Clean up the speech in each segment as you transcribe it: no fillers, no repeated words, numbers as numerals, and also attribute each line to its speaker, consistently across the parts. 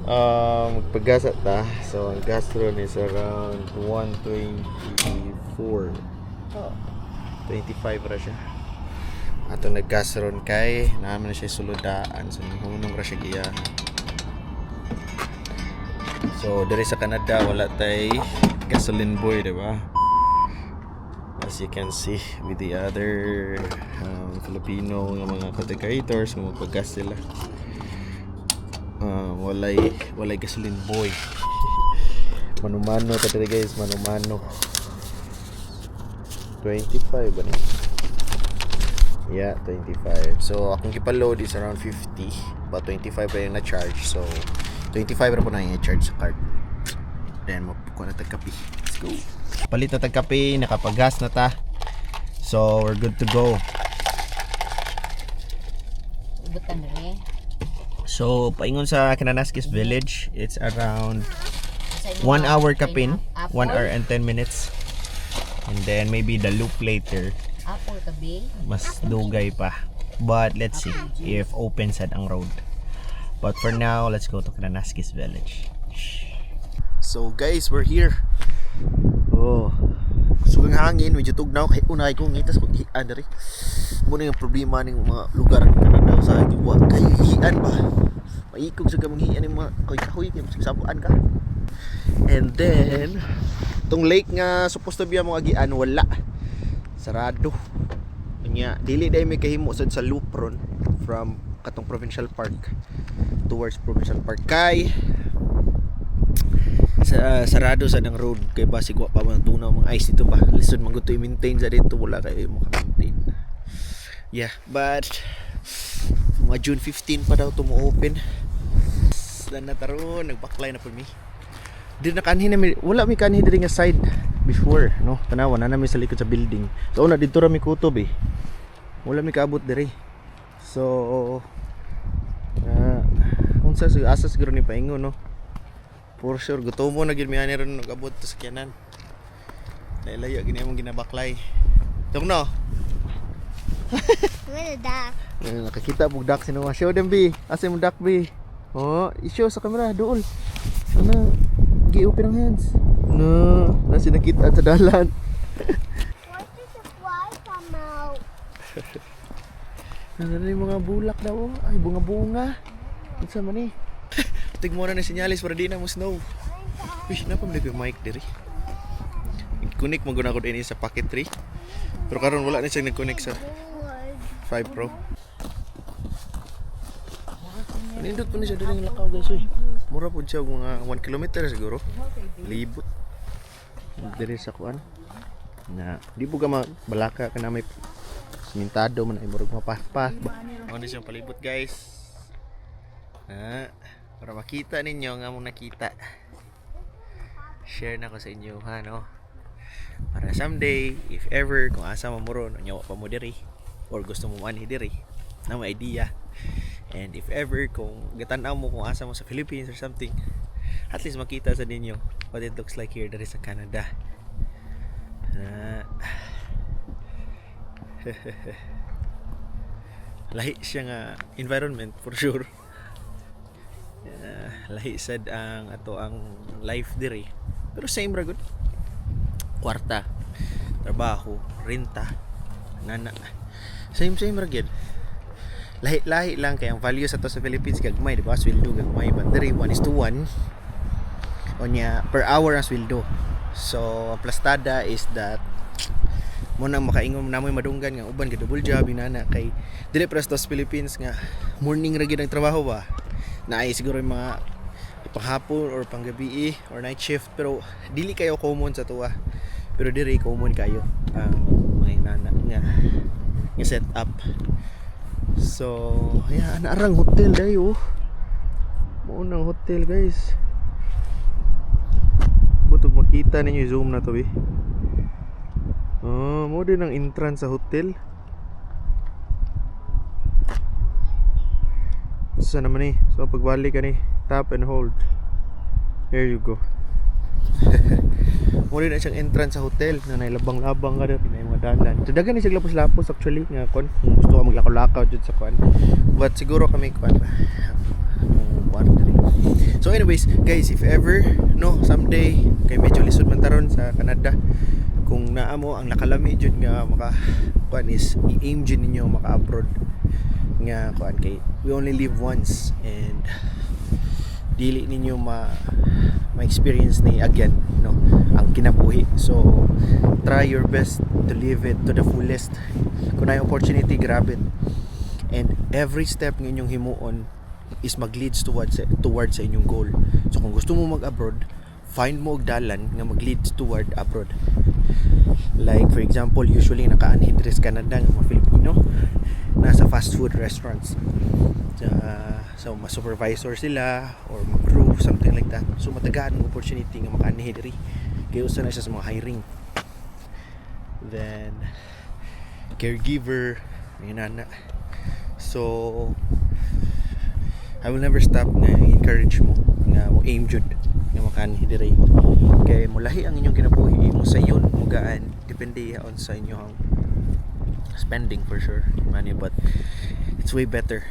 Speaker 1: Magpa-gas ta. So, ang gas ron is around 124.
Speaker 2: Oh.
Speaker 1: 25 ra siya. Ato nag-gas ron kay naman na siya suludaan. So, hunong ra siya giya. So, diri sa Canada wala tay gasoline boy, di ba? As you can see with the other Filipino nga mga content creators, kung magpa-gas sila. Walay gasoline boy. Mano-mano ta diri, guys, mano-mano. 25 ba ni? Yeah, 25. So, akong gipaload is around 50. But 25 pa yung na-charge. So, 25 ra po na yung i-charge sa card. Then, mapukuha na tag kape. Let's go. Palit na tag kape, nakapagas na ta. So, we're good to go.
Speaker 2: Ubutan rin.
Speaker 1: So, paingon sa Kananaskis Village, it's around 1 hour kapin. 1 hour and 10 minutes. And then, maybe the loop later,
Speaker 2: Apple ka be?
Speaker 1: Mas dugay pa. But let's see if open sad ang road. But for now, let's go to Kananaskis Village. So guys, we're here. Oh. Kusog ang hangin, medyo tugnaw kay unay ko ngitas ko ihian diri. Mo na yung problema ning mga lugar ng Canada sa inyo wa kay ihian ba. Maikog sa kamong hian ning mga kahoy kahoy kay sabuan ka. And then tong lake nga supposed to be among agian, wala. Sarado. Nya, dili dai may kahimo sad sa loop ron from katong provincial park towards provincial park kay sa sarado sa ng road kay basig wa pa man tunaw mga ice dito ba. Lisod man gud to i-maintain sa dito, wala kay mo ka-maintain. Yeah, but mga June 15 pa daw to mo open. Dan na taron, nagbaklay na pud mi. Di na kanhi na mi, wala mi kanhi diri nga side before, no? Tanawa na nami sa likod sa building. So una didto ra mi kutob eh. Wala mi kaabot diri. So unsa sig asa siguro ni paingon, no? For sure gutomo na gyud mi ani ron nag-abot sa sakyanan. Layo gini among ginabaklay. Tong no.
Speaker 3: Where the duck?
Speaker 1: Eh, nakakita mo duck si Noah. Show them, B. Asa mo duck, B? Oh, i-show sa camera dool. Ano? Gi-open ang hands. No, nasi nakita sa dalan.
Speaker 3: Why did the fly come out?
Speaker 1: Ano na yung mga bulak daw, oh. Ay, bunga-bunga. Unsa man ni? Tigmo na ni sinyalis para di na mo snow. Uy, napa man yung mic diri. Connect mo guna ko din sa Pocket 3. Pero karon wala na siya nag-connect sa
Speaker 3: Board.
Speaker 1: 5 Pro. Nindot po ni siya diri nga lakaw, guys, eh. Mura po siya og mga 1 kilometer siguro. Libot. Diri sa kuan. Na di po ka balaka ka na may simentado man ay murag mapath-path ba. Mo ni siyang palibot, guys. Na para makita ninyo nga mong nakita. Share na ko sa inyo ha, no. Para someday, if ever, kung asa mo ron, unya wa pa mo diri or gusto mo manhi diri, na may idea. And if ever kung gatan-aw mo kung asa mo sa Philippines or something, at least makita sa ninyo what it looks like here diri sa Canada. Na lahi siya nga environment for sure. Lahi sad ang ato ang life diri. Pero same ra gud. Kwarta, trabaho, renta, nana. Same same ra gyud. Lahi-lahi lang kay ang value sa to sa Philippines gagmay, di ba? Sweldo gagmay, but diri 1 is to 1. Unya per hour ang sweldo. So, ang plastada is that mo nang makaingon namoy madunggan nga uban ga double job inana kay dili para sa Philippines nga morning ra gyud ang trabaho ba. Naay siguro yung mga panghapon or panggabi or night shift, pero dili kayo common sa tuwa. Pero diri common kayo ang mga inana nga nga set up. So, yeah, naarang hotel dayo. Mao nang hotel, guys. Butog makita ninyo, zoom na to eh. Oh, mo din ang entrance sa hotel. Saan naman eh? So pagbalik ka ni, tap and hold. There you go. Mo din na siyang entrance sa hotel na nailabang-labang ka dito na yung mga dalan. So daghan ni siya lapos-lapos actually nga kon kung gusto ka maglakaw-lakaw jud sa kuan. But siguro kami kuan ba. Kung kuan diri. So So anyways, guys, if ever, no, someday, kay medyo lisod man taron sa Canada, kung naa mo ang nakalami jud nga maka kuan is i-aim jud ninyo maka-abroad nga kuan, kay we only live once and dili ninyo ma ma-experience ni again, no, ang kinabuhi. So try your best to live it to the fullest. Kung naay opportunity, grab it, and every step nga inyong himuon is mag-leads towards sa inyong goal. So kung gusto mo mag-abroad, find mo og dalan nga mag-leads toward abroad. Like for example, usually nakaanhi diri sa Canada nga mga Filipino nasa fast food restaurants. So ma-supervisor sila or ma-crew, something like that. So matagaan ang opportunity nga makaanhi diri kay usa na siya sa mga hiring. Then caregiver, yun na. So I will never stop nga encourage mo nga mo aim jud nga makaanhi diri kay mulahi ang inyong kinabuhi mo sa yun mugaan, depende on sa inyong spending for sure money, but it's way better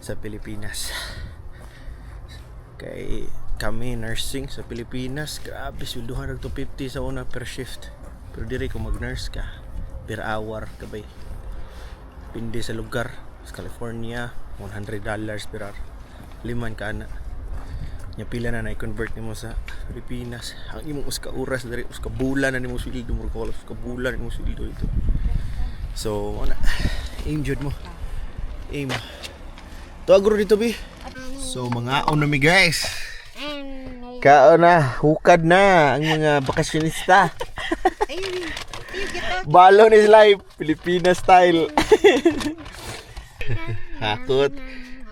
Speaker 1: sa Pilipinas. Kay kami nursing sa Pilipinas, grabe, swelduhan rag 250 sa una per shift, pero diri kung mag-nurse ka per hour kabay, depende sa lugar. Sa California, $100 per hour, liman ka ana nya. Pila na na-convert nimo sa Pilipinas ang imong usa ka oras diri? Usa ka bulan na nimo sweldo mo ko, usa ka bulan nimo sweldo ito. So ana, aim jud mo, aim to agro dito bi. So mga na mi, guys. Kaon na, hukad na ang mga bakasyonista. Balon is life, Filipina style. Hakot.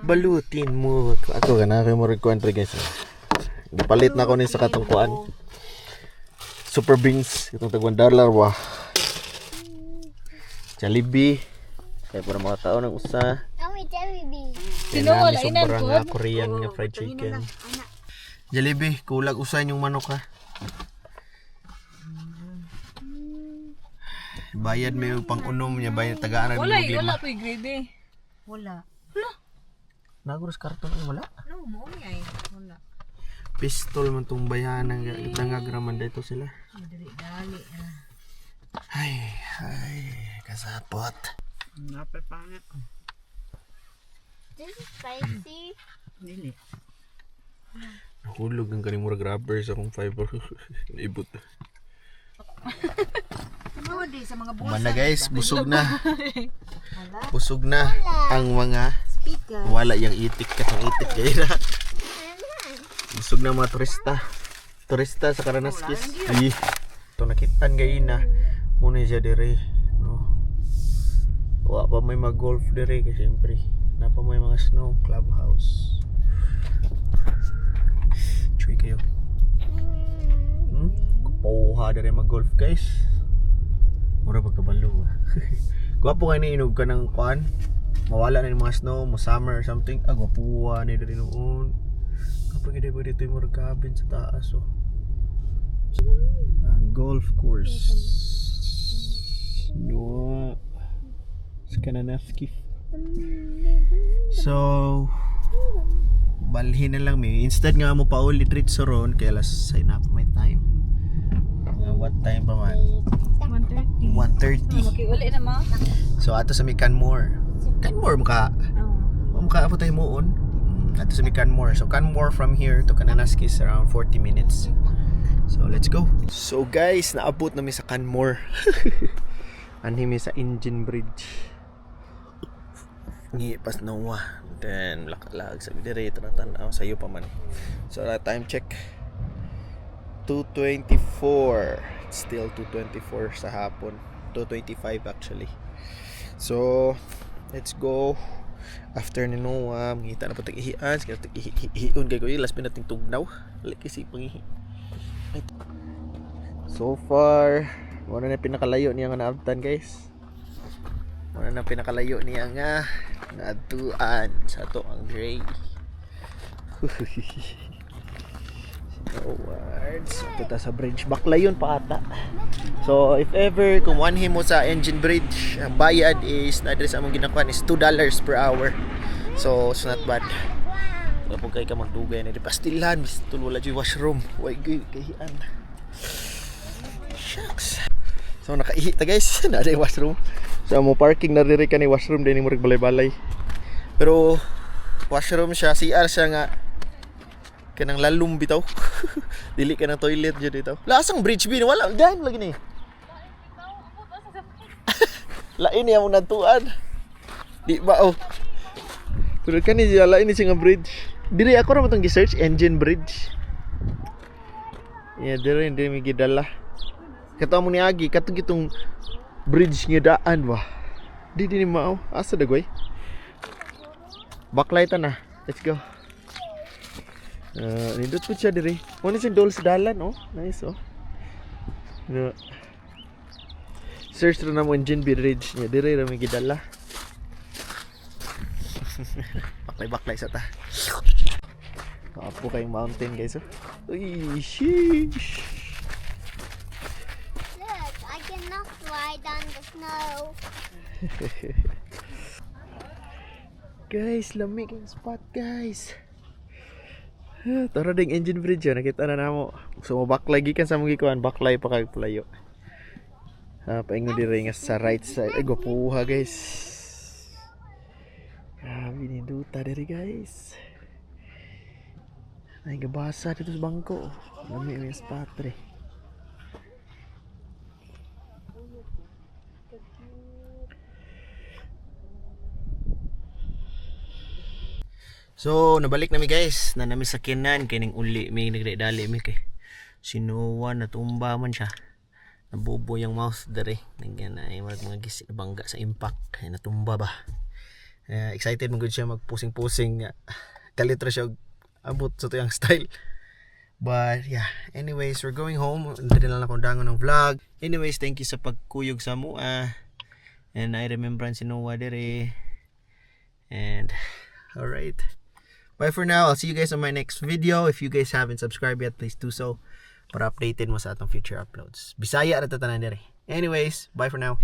Speaker 1: Balutin mo. Ako ka na, kayo mo rekwentro, guys. Gipalit na ko ni sa katong kuan. Super beans, itong tag $1 wa. Jollibee. Kaya para mga tao ng usa.
Speaker 3: Oh, Jollibee.
Speaker 1: Sino wala inan ko? Nga Korean nga fried chicken. Jollibee, kulag usa yung manok ha. Bayad may pang-unom niya, bayad tagaan
Speaker 4: Wala,
Speaker 1: mo
Speaker 4: eh, wala
Speaker 1: lima.
Speaker 4: po yung gravy.
Speaker 2: Wala.
Speaker 1: Nagros karton ay wala.
Speaker 2: No, mo ay. Wala.
Speaker 1: Pistol man tong bayanan dangag raman dito sila.
Speaker 2: Dali dali. Ah.
Speaker 1: Ay, ay, kasapot.
Speaker 3: This is spicy.
Speaker 2: Dili.
Speaker 1: Nahulog ng kaning murag rubber sa akong fiber. Naibot.
Speaker 2: Ano di sa mga bulsa?
Speaker 1: Mana guys, busog na. Busog na ang mga
Speaker 2: Speaker.
Speaker 1: Wala yung itik, katong itik kaya na. Busog na mga turista. Turista sa Kananaskis. Ay. Ito nakitan gay na. Muna siya dire, no. Wa pa may mag-golf dire kay siyempre. Na pa may mga snow clubhouse. Chuy kayo. Kupuha dire mag-golf, guys. Mura pagkabalo ah. Gwapo kay ni inog ka ng kuan. Mawala na yung mga snow, mo summer or something. Ah, gwapuha ni diri noon. Kapag hindi ba dito yung mga cabin sa taas oh. Ang golf course. No. Sa Kananaskis. So, balhin na lang mi. Instead nga mo pauli diretso ron kay alas 6 na pa may time. Mga what time pa man?
Speaker 4: 1:30.
Speaker 1: 1:30.
Speaker 4: Okay, uli na ma.
Speaker 1: So ato sa may Canmore. Canmore maka
Speaker 4: Oh.
Speaker 1: maka po tayo muon. Ato sa may Canmore. So Canmore from here to Kananaskis is around 40 minutes. So let's go. So guys, naabot na mi sa Canmore. Anhi mi sa Engine Bridge. Ngipas Noah. Then lakalag sa dire tan-tanaw sayo pa man. So time check, 2:24. It's still 2:24 sa hapon. 2:25 actually. So, let's go. After ni Noah, mangita na po tag ihian. Sige tag ihion kay kuya. Last pinating tugnaw. Wala kasi pangihi. Ay. So far, wala na pinakalayo niya nga naabtan, guys. Wala na pinakalayo niya nga naadtuan sa ato ang gray. Awards. Ito ta sa bridge. Bakla yun pa ata. So, if ever, kung wanhi mo sa Engine Bridge, ang bayad is, na sa among ginakuan is $2 per hour. So, it's not bad. Wala po kay ka magdugay na di pastilan, bistol wala jud washroom. Way gyud kahian. Shucks. So nakaihi ta, guys, na di washroom. So mo parking na diri kani washroom din mo balay-balay. Pero washroom siya, CR siya nga kanang lalum bitaw. Dili ka ng toilet jud dito. Lasang bridge bin wala dyan lagi ni. Lain niya mong natuan. Di ba, oh. Pero kani siya lain ni siya nga bridge. Diri ako ra man tong gi-search engine bridge. Yeah, diri hindi mi gidala. Kato mo ni agi kato gitong bridge nga daan ba. Di di ni mao. Asa dagway? Baklay ta na. Let's go. Nindot po siya diri. Mo ni siya dol sa dalan, oh. Nice, oh. No. Search ra na mo engine bridge niya. Diri ra mi gidala. Baklay-baklay sa ta. Kapo kayong mountain, guys, oh. Uy, sheesh.
Speaker 3: Look, I cannot slide on the snow.
Speaker 1: Guys, lamig ang spot, guys. Ah, tara ding engine bridge yun. Nakita na namo. So, baklay gikan sa mong gikuan. Baklay pa kag palayo. Ah, paingon diri nga sa right side. Ay, gwapuha, guys. Grabe ninduta diri, guys. Ay, gabasa dito sa bangko. Lami may spot re. So, nabalik nami, guys. Na nami sa kinan kay ning uli mi nagdali mi kay si Noah natumba man siya. Nabubo yung mouth dere. Nagyan ay mga mga gisi bangga sa impact. Ay, natumba ba. Eh, excited man gud siya magpusing-pusing nga. Kalit ra siya og abot sa tuyang style. But yeah, anyways, we're going home. Hindi na lang akong dangon ng vlog. Anyways, thank you sa pagkuyog sa mua. And I remember si Noah dere. And alright. Bye for now. I'll see you guys on my next video. If you guys haven't subscribed yet, please do so para updated mo sa atong future uploads. Bisaya ra ta tanan dere. Anyways, bye for now.